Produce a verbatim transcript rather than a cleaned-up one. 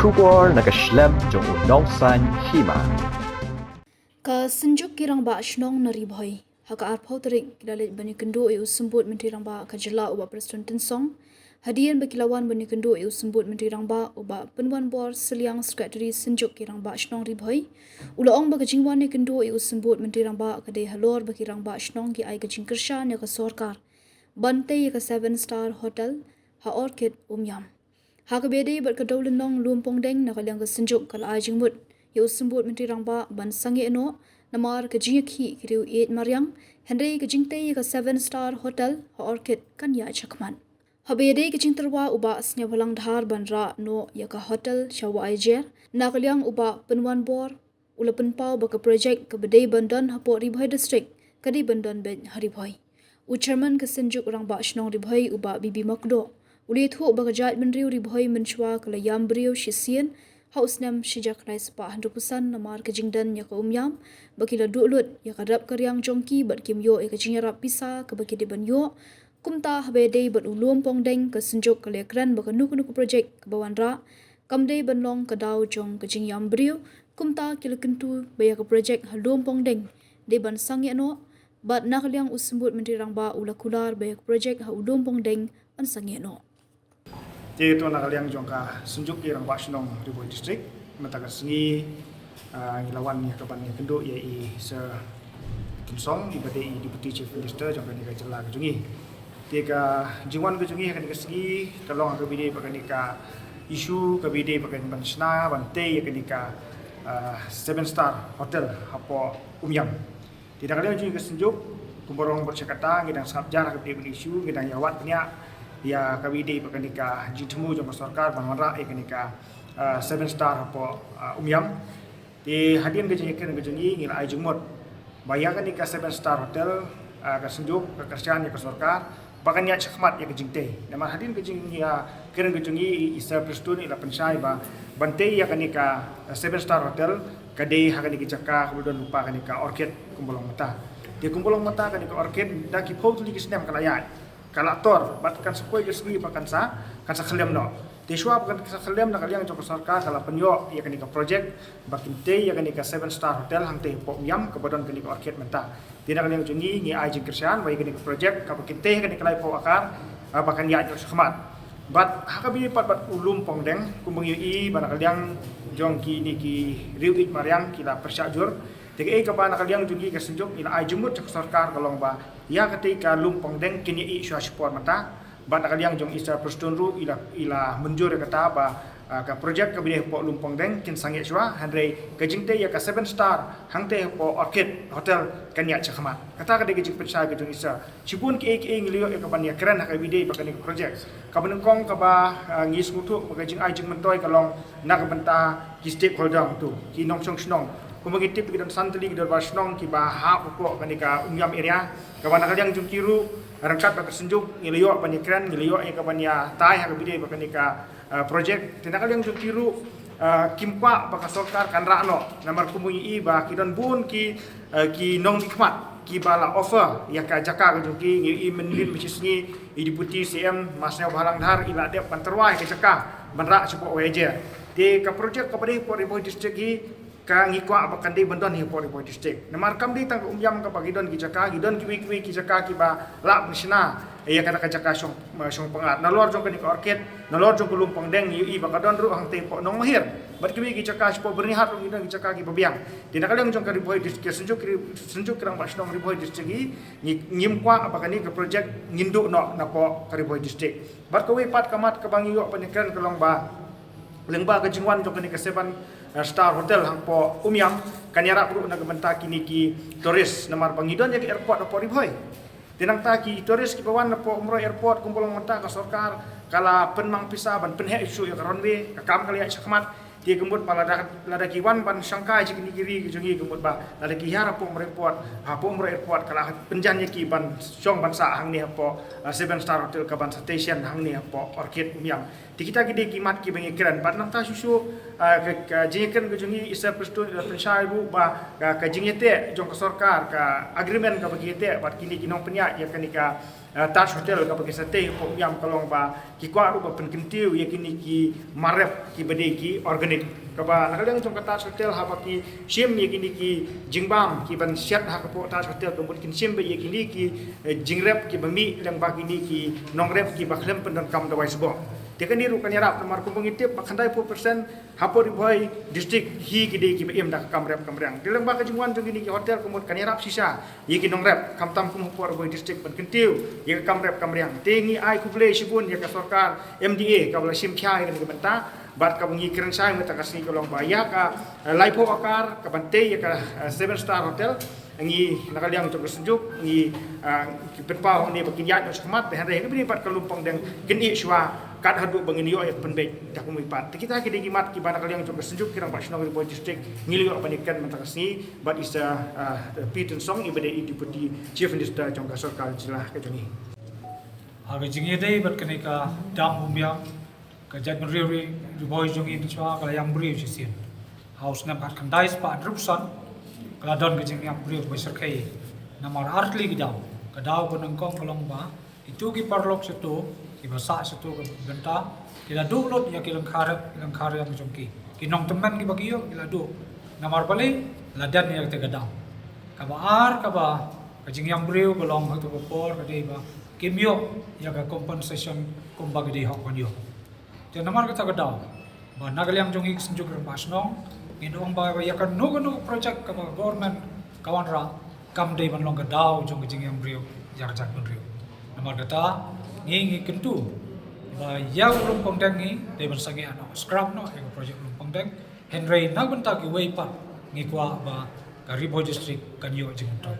Khubor na ka shlem jong u nongsan hima. Ka Synjuk ki Rangbah Shnong na Ri Bhoi ha ka arphew tarik ki la leit ban ïakynduh ïa u Symbud Myntri Rangbah ka jylla u Bah Prestone Tynsong. Hadien ba ki la wan ban ïakynduh ïa u Symbud Myntri Rangbah u Bah Pynwanbor Sylliang, Secretary Synjuk ki Rangbah Shnong Ri Bhoi, u la ong ba ka jingwan ïakynduh ïa u Symbud Myntri Rangbah ka dei halor ba ki Rangbah Shnong ki ai ka jingkyrshan ïa ka sorkar ban tei ïa ka Seven Star Hotel ha Orchid Umiam. Ha kaba ïadei bad ka dewlynnong lum pongdeng, na ka liang ka Synjuk ka la ai jingmut ïa u Symbud Myntri Rangbah ban sangeh noh namar ka jingïakhih ki riew ïeit mariang, hynrei ka jingtei ïa ka Seven Star Hotel ha Orchid kan ïaid shakhmat. Haba ïadei ka jingtyrwa u Bah Sniawbhalang Dhar ban rah noh ïa ka hotel sha Wahaijer, na ka liang u Bah Pynwanbor u la pynpaw ba ka projek kaba dei ban don hapoh Ri Bhoi District ka dei ban don beit ha Ri Bhoi. U Chairman ka Synjuk Rangbah Shnong Ri Bhoi u Bah B B Makdoh u la ïathuh ba ka jaitbynriew Ri Bhoi mynshuwa ka la ïam briew shisien ha u snem shi hajar khyndai spah hynriewphew san namar ka jingdon ïa ka Umiam, ba ki la duh lut ïa ka rep ka riang jong ki bad kim ïoh ïa ka jingïarap pisa kaba ki dei ban ïoh. Kumta haba ïadei bad u lum pongdeng, ka Synjuk ka la ïakren ba kano kano ka projek kaba wanrah kam dei ban long ka daw jong ka jingïam briew. Kumta ki la kyntu ba ïa ka projek ha lum pongdeng dei ban sangeh noh, bad na ka liang u Symbud Myntri Rangbah u la kular ba ïa ka projek ha u lum pongdeng yn sangeh noh. Te to na ka liang jong ka Synjuk ki Rangbah Shnong Ri Bhoi District, mynta ka sngi, ah, ngi la wan ïa ka ban ïakynduh ïa i Sir Tynsong, iba dei i Deputy Chief Minister jong kane ka jylla ka jong ngi. Te ka jingwan ka jong ngi ha kane ka sngi ka long ha kaba ïadei bad kane ka issue kaba ïadei bad kane ban shna ban tei ïa kane ka, ah, Seven Star Hotel hapoh Umiam. Te na ka liang jong ngi ka Synjuk, kumba long bad sha kata, ngi dang sngap jar ha kaba ïadei bad issue, ngi dang ïa wad bniah ïa kaba ïadei bad kane ka jingthmu jong ka sorkar ban wanrah ïa kane ka, ah, Seven Star hapoh, ah, Umiam. Te hadien ka jingïakren ka jong ngi, ngi la ai jingmut ba ïa kane ka Seven Star Hotel, ah, ka Synjuk ka kyrshan ïa ka sorkar ba kan ïaid shakhmat ïa ka jingtei. Namar hadien ka jingïakren ka jong ngi, i Sir Prestone i la pynshai ba ban tei ïa kane ka, ah, Seven Star Hotel ka dei ha kane ka jaka kaba don lypa kane ka Orchid kumba long mynta. Te kumba long mynta kane ka Orchid da ki phew tylli ki snem ka la ïaid, ka la tor, bad kan sa poi ka sngi ba kan sa, kan sa khyllem noh. Te shuwa ba kan sa khyllem, na ka liang jong ka sorkar ka la pynïoh ïa kane ka projek ba kin tei ïa kane ka Seven Star Hotel hangtei hapoh Umiam kaba don kane ka Orchid mynta. Te na ka liang jong ngi, ngi ai jingkyrshan ba ïa kane ka projek kaba kin tei ha kane ka laiphew akar, ah, ba kan ïaid noh shakhmat. Bad ha kaba ïadei pat bad u lum pongdeng, kumba ngi ïohi ba na ka liang jong kine ki riew ïeit mariang ki la pyrshah jur. Te kaei kaba na ka liang jong ngi ka Synjuk ngi la ai jingmut sha ka sorkar ka long ba ïa katei ka lum pongdeng kin ïaid shuwa shipor mynta. Bad na ka liang jong i Sir Prestone ruh i la, i la mynjur ïa kata ba, ah, ka projek kaba ïadei hapoh lum pongdeng kin sangeh shuwa, hynrei ka jingtei ïa ka Seven Star hangtei hapoh Orchid Hotel kan ïaid shakhmat. Kata ka dei ka jingpynshai ka jong i Sir. Shibun kiei kiei ngi la ïoh ïa ka ban ïakren ha kaba ïadei bad kane ka projek. Kaba nyngkong kaba, ah, ngi sngewthuh ba ka jingai jingmyntoi ka long na ka bynta ki stakeholder, to ki nongshong shnong. Kumba ngi tip ki don san tylli ki dorbar shnong kiba hap hapoh kane ka Umiam area, kaba na ka liang jong ki ruh ryngkat bad ka Synjuk ngi la ïoh ban ïakren, ngi la ïoh ïa ka ban ïatai ha kaba ïadei bad kane ka, ah, projek. Te na ka liang jong ki ruh, ah, kim kwah ba ka sorkar kan rah noh, namar kumba ngi ïohi ba ki don bun ki, ah, ki nongmihkhmat kiba la offer ïa ka jaka ka jong ki. Ngi ïohi mynnin mynshisngi i Deputy C M Bah Sniawbhalang Dhar i la dep ban tyrwa ïa ka jaka ban rah shapoh Wahaijer. Te ka projek kaba dei hapoh Ri Bhoi District hi, ka ngi kwah ba kan dei ban don hi hapoh Ri Bhoi District. Namar kam dei tang ka Umiam kaba ki don ki jaka, ki don kiwei kiwei ki jaka kiba lah ban shna ïa kata ka jaka shong, shong pyngngad. Nalor jong kane ka Orchid, nalor jong ka lum pongdeng, ngi ïohi ba ka don ruh hangtei hapoh Nongmahir. Bad kiwei ki jaka shapoh Byrnihat ruh ki don ki jaka kiba biang. Te na ka liang jong ka Ri Bhoi District, ka Synjuk, Synjuk ki Rangbah Shnong Ri Bhoi District hi, ngi, ngim kwah ba kane ka projek ngin duh noh napoh ka Ri Bhoi District. Bad kawei pat ka mat kaba ngi ïoh ban ïakren ka long ba lyngba ka jingwan jong kane ka Seven, eh, Star Hotel hapoh Umiam, kan ïarap ruh na ka bynta kine ki tourist, namar ba ngi don ïa ka airport hapoh Ri Bhoi. Te nangta ki tourist kiba wan napoh Umroi Airport kumba long mynta ka sorkar ka la pynmang pisa ban pynheh shuh ïa ka runway, ka kam ka la ïaid shakhmat. Te ka mut ba lada, lada ki wan ban shongkai sha kine ki ri ki jong ngi, ka mut ba lada ki hiar hapoh Umroi Airport, hapoh Umroi Airport ka la pynjan ïa ki ban shong ban sah hangne hapoh, eh, Seven Star Hotel ka ban station hangne hapoh Orchid Umiam. Te kita ki dei ki mat kiba ngi kren. Bad nangta shuh shuh, ah, ka, ka jingïakren ka jong ngi, i Sir Prestone i la pynshai ruh ba ka, ka jingïateh jong ka sorkar, ka agreement kaba ki ïateh bad kine ki nongpynïaid ïa kane ka, Taj Hotel kaba ki sa tei hapoh Umiam ka long ba ki kwah ruh ba pynkyntiew ïa kine ki mar rep kiba dei ki organic. Kaba na ka liang jong ka Taj Hotel haba ki shim ïa kine ki jingbam kiban siat ha ka pok Taj Hotel ka mut kin shim ba ïa kine ki jingrep kiba mih lyngba kine ki nongrep kiba khlem pyndonkam dawai sboh. Te kane ruh kan ïarap namar kumba ngi tip ba khyndai phew percent hapoh Ri Bhoi district hi ki dei kiba im da ka kam rep kam riang. Te lyngba ka jingwan jong kine ki hotel ka mut kan ïarap shisha ïa ki nongrep khamtam kum hapoh Ri Bhoi district ban kyntiew ïa ka kam rep kam riang. Te ngi ai khublei shibun ïa ka sorkar M D A kaba la shim khia ïa kane ka bynta bad kaba ngi kren shai mynta ka sngi ka long ba ïa ka laiphew akar kaban tei ïa ka seven star hotel. Ngi na ka liang jong ka Synjuk ngi ki pynpaw hangne ba kin ïaid noh shakhmat, hynrei ha kaba ïadei bad ka Lumpongdeng kin ïeh shuwa kat haduh ba ngin ïoh ïa ka pynbeit da kumwei pat. Te kita ki dei ki mat kiba na ka liang jong ka Synjuk ki Rangbah Shnong Ri Bhoi District ngi la ïoh ban ïakren mynta ka sngi bad i Sir P Tynsong iba dei i Deputy Chief Minister jong ka sorkar jylla ka jong ngi. Ha ka jingïadei bad kane ka dam Umiam, ka jaitbynriew Ri Bhoi jong ngi mynshwa ka la ïam briew shisien. Ha u snem khatkhyndai spah hynriewphew san ka la don ka jingïam briew ba shyrkhei namar artylli ki daw. Ka daw ba nyngkong ka long ba kito ki paralok shato kiba sah shato ka bynta ki la duh lut ïa ki lyngkha rep ki lyngkha riang jong ki. Ki nongtymmen kiba ki ïoh ki la duh namar balei? La don ïa kata ka dam. Kaba ar kaba ka jingïam briew ka long ha kato ka por ka dei ba kim ïoh ïa ka compensation kumba ka dei hok ban ïoh. Te namar kata ka daw ba na ka liang jong ngi ka Synjuk Rangbah Shnong ngin ong ba ïa kano kano ka project kaba ka government ka wanrah kam dei ban long ka daw jong ka jingïam briew ïa ka jaitbynriew. Namar kata ngi ngi kyntu ba ïa u Lumpongdeng ngi dei ban sangeh noh, scrap noh ïa ka project Lumpongdeng. Hynrei na ka bynta kiwei pat ngi kwah ba ka Ri Bhoi District kan ïoh jingmyntoi.